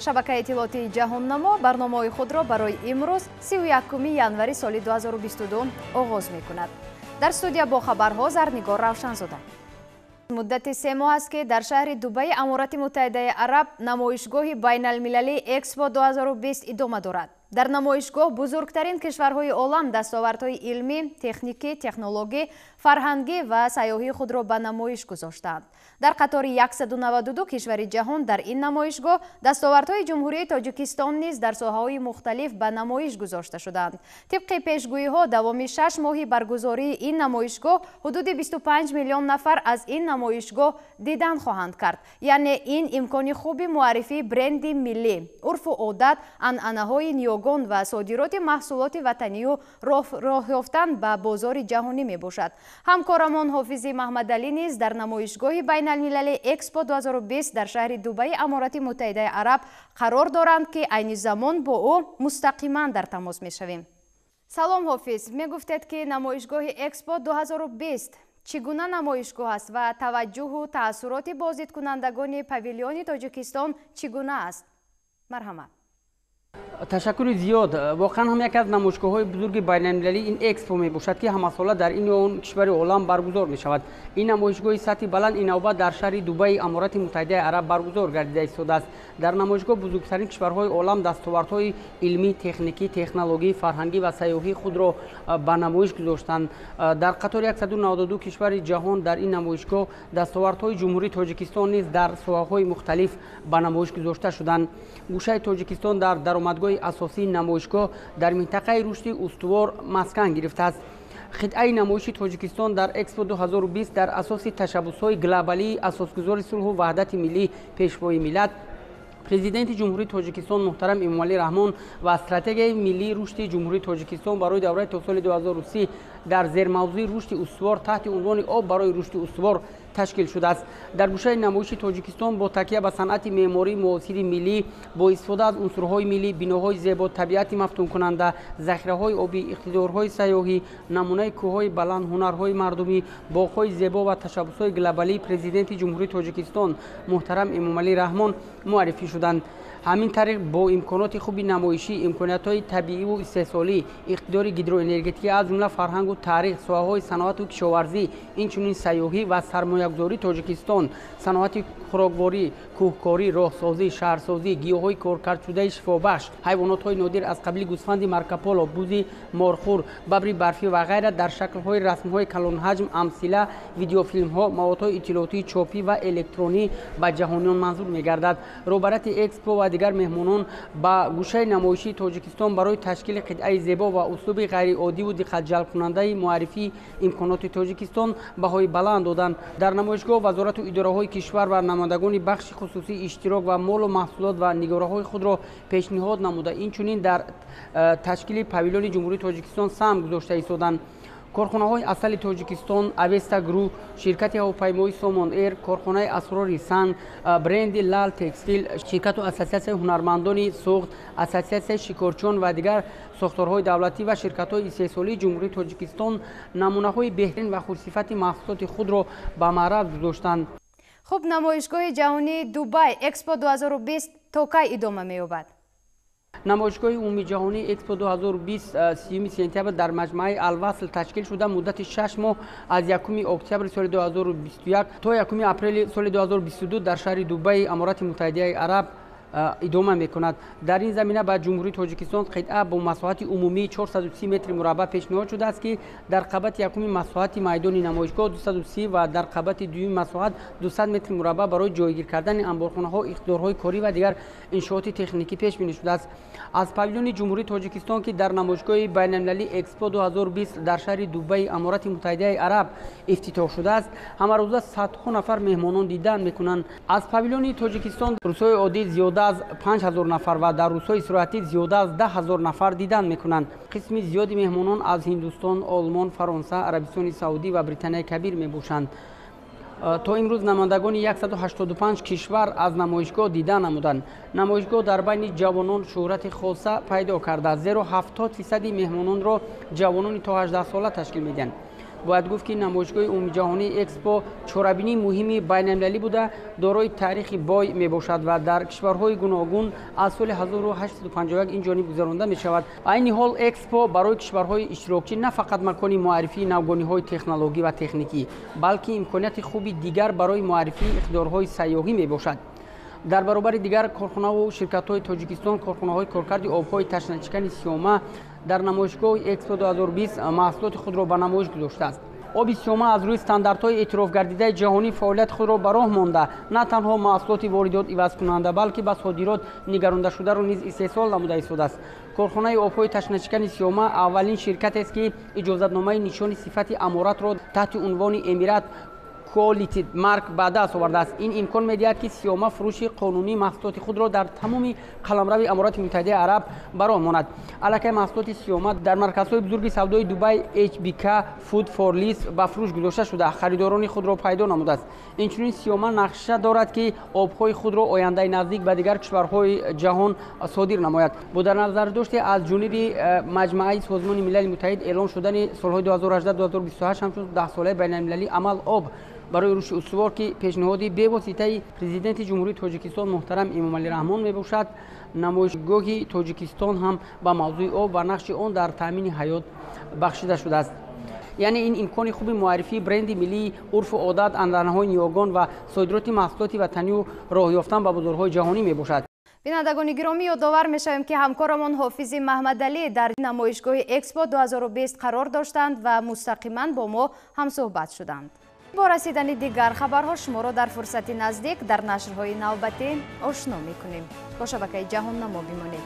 Шабакаи иттилоотии Ҷаҳоннамо барномаҳои худро барои имрӯз 31 январи соли 2022 оғоз мекунад. Дар студия бо хабарҳо Зарнигор Равшанзода. Муддати 3 моҳ аст, ки дар шаҳри Дубаи Аморати Муттаҳидаи Араб намоишгоҳи байналмилалии Экспо 2020 идома дорад. Дар намоишгоҳ бузургтарин кишварҳои олам дастовардҳои илмӣ, техникӣ, технологӣ, фарҳангӣ ва сайёҳии худро ба намоиш гузоштаанд. Дар қатори 192 кишвари ҷаҳон дар ин намоишгоҳ дастовардҳои Ҷумҳурии Тоҷикистон низ дар соҳаҳои мухталиф ба намоиш гузошта шудаанд. Тибқи пешгӯиҳо, давоми 6 моҳи баргузории ин намоишгоҳ ҳудуди 25 миллион нафар аз ин намоишгоҳ дидан хоҳанд кард. Яъне ин имкони хуби муаррифии бренди миллӣ, урфу одат, анъанаҳои ниёгон ва содироти маҳсулоти ватанию роҳ ёфтан ба бозори ҷаҳонӣ мебошад. Ҳамкорамон Ҳофизи Маҳмадалӣ низ дар намоишгоҳи байналмилалии Экспо 2020 дар шаҳри Дубаи Аморати Муттаҳидаи Араб қарор доранд, ки айни замон бо ӯ мустақиман дар тамос мешавем. Салом, Ҳофиз, мегуфтед, ки намоишгоҳи Экспо 2020 чӣ гуна намоишгоҳ аст ва таваҷҷӯҳу таассуроти боздидкунандагони павилиони Тоҷикистон чӣ гуна аст? Марҳамат. Ташаккури зиёд. Воқеан ҳам яке аз намоишгоҳҳои бузурги байналмилалӣ ин Экспо мебошад, ки ҳамасола дар ин ё он кишвари олам баргузор мешавад. Ин намоишгоҳи сатҳи баланд ин навбат дар шаҳри Дубаи Аморати Муттаҳидаи Араб баргузор гардида истодааст. Дар намоишгоҳ бузургтарин кишварҳои олам дастовардҳои илмӣ, техникӣ, технологӣ, фарҳангӣ ва сайёҳии худро ба намоиш гузоштанд. Дар қатори 192 кишвари ҷаҳон дар ин намоишгоҳ дастовардҳои Ҷумҳурии Тоҷикистон низ дар соҳаҳои мухталиф ба намоиш гузошта шуданд. Гӯшаи Тоҷикистон дар даромадгоҳи асосии намоишгоҳ дар минтақаи рушди устувор маскан гирифтааст. Қитъаи намоиши Тоҷикистон дар Экспо 2020 дар асоси ташаббусҳои глобалии асосгузори сулҳу ваҳдати миллӣ, Пешвои миллат, Президенти Ҷумҳурии Тоҷикистон муҳтарам Эмомалӣ Раҳмон ва стратегияи миллии рушди Ҷумҳурии Тоҷикистон барои давраи то соли 2030 дар зермавзӯи рушди устувор таҳти унвони «Об барои рушди устувор» ташкил шудааст. Дар гӯшаи намоиши Тоҷикистон бо такя ба санъати меъмории муосири миллӣ, бо истифода аз унсурҳои миллӣ, биноҳои зебо, табиати мафтункунанда, захираҳои обӣ, иқтидорҳои сайёҳӣ, намунаи кӯҳҳои баланд, ҳунарҳои мардумӣ, боғҳои зебо ва ташаббусҳои глобалии Президенти Ҷумҳурии Тоҷикистон муҳтарам Эмомалӣ Раҳмон муаррифӣ шуданд. Ҳамин тариқ бо имконоти хуби намоишӣ, имкониятҳои табииву истеҳсолӣ, иқтидори гидроэнергетикӣ, аз ҷумла фарҳангу таърих, соҳаҳои саноату кишоварзӣ, инчунин сайёҳӣ ва сармоягузории Тоҷикистон, саноати хӯрокворӣ, кӯҳкорӣ, роҳсозӣ, шаҳрсозӣ, гиёҳҳои коркардшудаи шифобахш, ҳайвонотҳои нодир аз қабили гӯсфанди Маркополо, бузи морхӯр, бабри барфӣ ва ғайра дар шаклҳои расмҳои калонҳаҷм, амсила, видеофилмҳо, маводҳои иттилоотии чопӣ ва электронӣ ба ҷаҳониён манзур мегардад. Роҳбарияти Экспо ва дигар меҳмонон ба гӯшаи намоишии Тоҷикистон барои ташкили қитъаи зебо ва услуби ғайриоддиву диққатҷалбкунандаи муаррифии имконоти Тоҷикистон баҳои баланд доданд. Дар намоишгоҳ вазорату идораҳои кишвар ва намояндагони бахши хусусӣ иштирок ва молу маҳсулот ва нигораҳои худро пешниҳод намуда, инчунин дар ташкили павилиони Ҷумҳурии Тоҷикистон саҳм гузошта истоданд. Корхонаҳои асали Тоҷикистон, Авеста Груп, ширкати ҳавопаймоии Сомон Эйр, корхонаи Асрори Санг, бренди Лал Текстил, ширкату ассотсиатсияи ҳунармандони Суғд, ассотсиатсияи шикорчиён ва дигар сохторҳои давлатӣ ва ширкатҳои истеҳсолии Ҷумҳурии Тоҷикистон намунаҳои беҳтарин ва хушсифати маҳсулоти худро ба маъраз гузоштанд. Хуб, намоишгоҳи ҷаҳонии Дубай Экспо 2020 то кай идома меёбад? Намоишгоҳи умумиҷаҳонии Экспо 2020 3 сентябр дар маҷмӯаи Алвасл ташкил шуда, муддати 6 моҳ аз 1 октябри соли 2021 то 1 апрели соли 2022 дар шаҳри Дубаи Аморати Муттаҳидаи Араб идома мекунад. Дар ин замина ба Ҷумҳурии Тоҷикистон қитъа бо масоҳати умумии 430 метри мураббаъ пешниҳод шудааст, ки дар қабати якуми масоҳати майдони намоишгоҳ 230 ва дар қабати дуюми масоҳат 200 метри мураббаъ барои ҷойгир кардани анборхонаҳо, иқтидорҳои корӣ ва дигар иншооти техникӣ пешбинӣ шудааст. Аз павилиони Ҷумҳурии Тоҷикистон, ки дар намоишгоҳи байналмилалии Экспо 2020 дар шаҳри Дубаи Аморати Муттаҳидаи Араб ифтитоҳ шудааст, ҳамарӯза садҳо нафар меҳмонон дидан мекунанд. Аз павилиони Тоҷикистон рӯзҳои оддӣ зиёда аз 5000 нафар ва дар рӯзҳои истироҳатӣ зиёда аз 10 000 нафар дидан мекунанд. Қисми зиёди меҳмонон аз Ҳиндустон, Олмон, Фаронса, Арабистони Саудӣ ва Британияи Кабир мебошанд. То имрӯз намояндагони 185 кишвар аз намоишгоҳ дида намуданд. Намоишгоҳ дар байни ҷавонон шӯҳрати хоса пайдо кардааст, зеро 70 фисади меҳмононро ҷавонони то 18 сола ташкил медиҳанд. Бояд гуфт, ки намоишгоҳи умумиҷаҳонии Экспо чорабинии муҳими байналмилалӣ буда, дорои таърихи бой мебошад ва дар кишварҳои гуногун аз соли 1851 ин ҷониб гузаронда мешавад. Айни ҳол Экспо барои кишварҳои иштирокчӣ на фақат макони муаррифии навгониҳои технологӣ ва техникӣ, балки имконияти хуби дигар барои муаррифии иқтидорҳои сайёҳӣ мебошад. Дар баробари дигар корхонаву ширкатҳои Тоҷикистон, корхонаҳои коркарди обҳои ташначикани Сиёма дар намоишгоҳи Экспо 2020 маҳсулоти худро ба намоиш гузоштааст. Оби Сиёма аз рӯи стандартҳои эътирофгардидаи ҷаҳонӣ фаъолияти худро ба роҳ монда, на танҳо маҳсулоти воридот ивазкунанда, балки ба содирот нигарондашударо низ истеҳсол намуда истодааст. Корхонаи обҳои ташначикани Сиёма аввалин ширкатест, ки иҷозатномаи нишони сифати Аморатро таҳти унвони Эмират Quality Mark ба даст овардааст. Ин имкон медиҳад, ки Сиёма фурӯши қонунии маҳсулоти худро дар тамоми қаламрави Аморати Муттаҳидаи Араб ба роҳ монад. Аллакай маҳсулоти Сиёма дар марказҳои бузурги савдои Дубай HBK Food for Less ба фурӯш гузошта шуда, харидорони худро пайдо намудааст. Инчунин Сиёма нақша дорад, ки обҳои худро ояндаи наздик ба дигар кишварҳои ҷаҳон содир намояд. Бо дар назардошти аз ҷониби Маҷмааи Созмони Милали Муттаҳид эълон шудани солҳои 2018-2028 ҳамчун даҳсолаи байналмилалии амал «Об барои рушди устувор», ки пешниҳоди бевоситаи Президенти Ҷумҳурии Тоҷикистон муҳтарам Эмомалӣ Раҳмон мебошад, намоишгоҳи Тоҷикистон ҳам ба мавзӯи об ва нақши он дар таъмини ҳаёт бахшида шудааст. Яъне ин имкони хуби муаррифии бренди миллии, урфу одат, анъанаҳои ниёгон ва содироти маҳсулоти ватанию роҳ ёфтан ба бозорҳои ҷаҳонӣ мебошад. Бинандагони гиромӣ, ёдовар мешавем, ки ҳамкорамон Ҳофизи Маҳмадалӣ дар намоишгоҳи Экспо 2020 қарор доштанд ва мустақиман бо мо ҳамсӯҳбат шуданд. Бо расидани дигар хабарҳо шуморо дар фурсати наздик дар нашрҳои навбатӣ ошно мекунем. Бо шабакаи Ҷаҳоннамо бимонед.